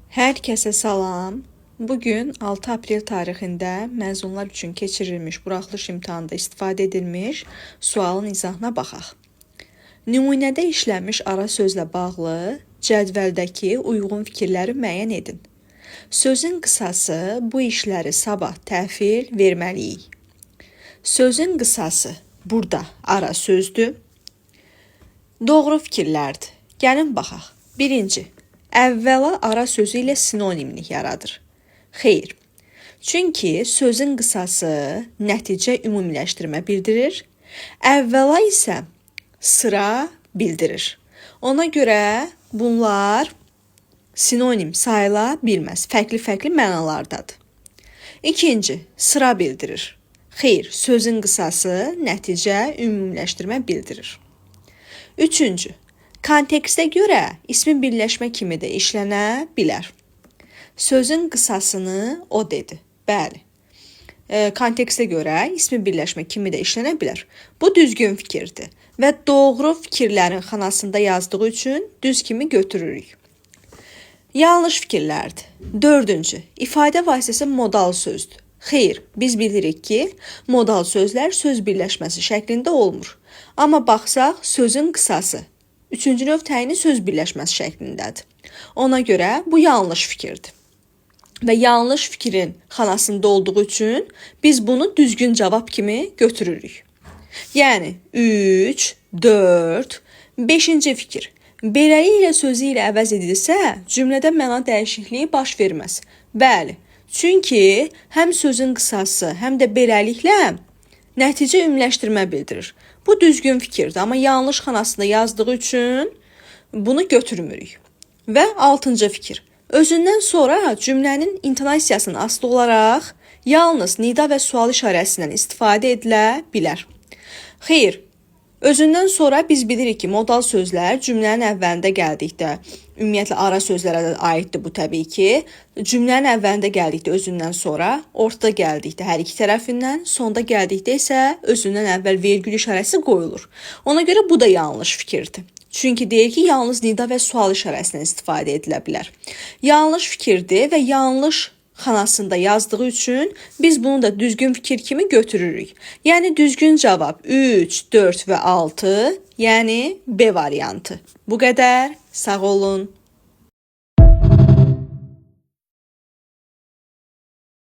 Hər kəsə salam. Bu gün 6 aprel tarixində məzunlar üçün keçirilmiş buraxılış imtahanında istifadə edilmiş sualın izahına baxaq. Nümunədə işlənmiş ara sözlə bağlı cədvəldəki uyğun fikirləri müəyyən edin. Sözün qısası bu işləri sabah təhvil verməliyik. Sözün qısası burada ara sözdür. Doğru fikirlərdir. Gəlin baxaq. Birinci, əvvəla ara sözü ilə sinonimlik yaradır. Xeyr. Çünki sözün qısası nəticə ümumiləşdirmə bildirir. Əvvəla isə sıra bildirir. Ona görə bunlar sinonim sayıla bilməz. Fərqli-fərqli mənalardadır. İkinci, sıra bildirir. Xeyr, sözün qısası nəticə ümumiləşdirmə bildirir. Üçüncü, kontekstə görə ismi birləşmə kimi də işlənə bilər. Sözün qısasını o dedi. Bəli. Kontekstə görə ismi birləşmə kimi də işlənə bilər. Bu düzgün fikirdir və doğru fikirlərin xanasında yazdığı üçün düz kimi götürürük. Yanlış fikirlərdir. Dördüncü, ifadə vasitəsi modal sözdür. Xeyr, biz bilirik ki, modal sözlər söz birləşməsi şəklində olmur. Amma baxsaq, sözün qısası üçüncü növ təyini söz birləşməsi şəklindədir. Ona görə bu yanlış fikirdir. Və yanlış fikrin xanasında olduğu üçün biz bunu düzgün cavab kimi götürürük. Yəni 3, 4, 5-ci fikir. Beləliklə sözü ilə əvəz edilsə, cümlədə məna dəyişikliyi baş verməz. Bəli, çünki həm sözün qısası, həm də beləliklə nəticə ümumiləşdirmə bildirir. Bu düzgün fikirdir, amma yanlış xanasında yazdığı üçün bunu götürmürük. Və 6-cı fikir. Özündən sonra cümlənin intonasiyasının asılı olaraq yalnız nida və sual işarəsindən istifadə edilə bilər. Xeyr, özündən sonra biz bilirik ki, modal sözlər cümlənin əvvəlində gəldikdə, ümumiyyətlə ara sözlərə də aiddir bu təbii ki, cümlənin əvvəlində gəldikdə özündən sonra, ortada gəldikdə hər iki tərəfindən, sonda gəldikdə isə özündən əvvəl vergül işarəsi qoyulur. Ona görə bu da yanlış fikirdir. Çünki deyir ki, yalnız nida və sual işarəsindən istifadə edilə bilər. Yanlış fikirdir və yanlış xanasında yazdığı üçün biz bunu da düzgün fikir kimi götürürük. Yəni düzgün cavab 3, 4 və 6, yəni B variantı. Bu qədər. Sağ olun.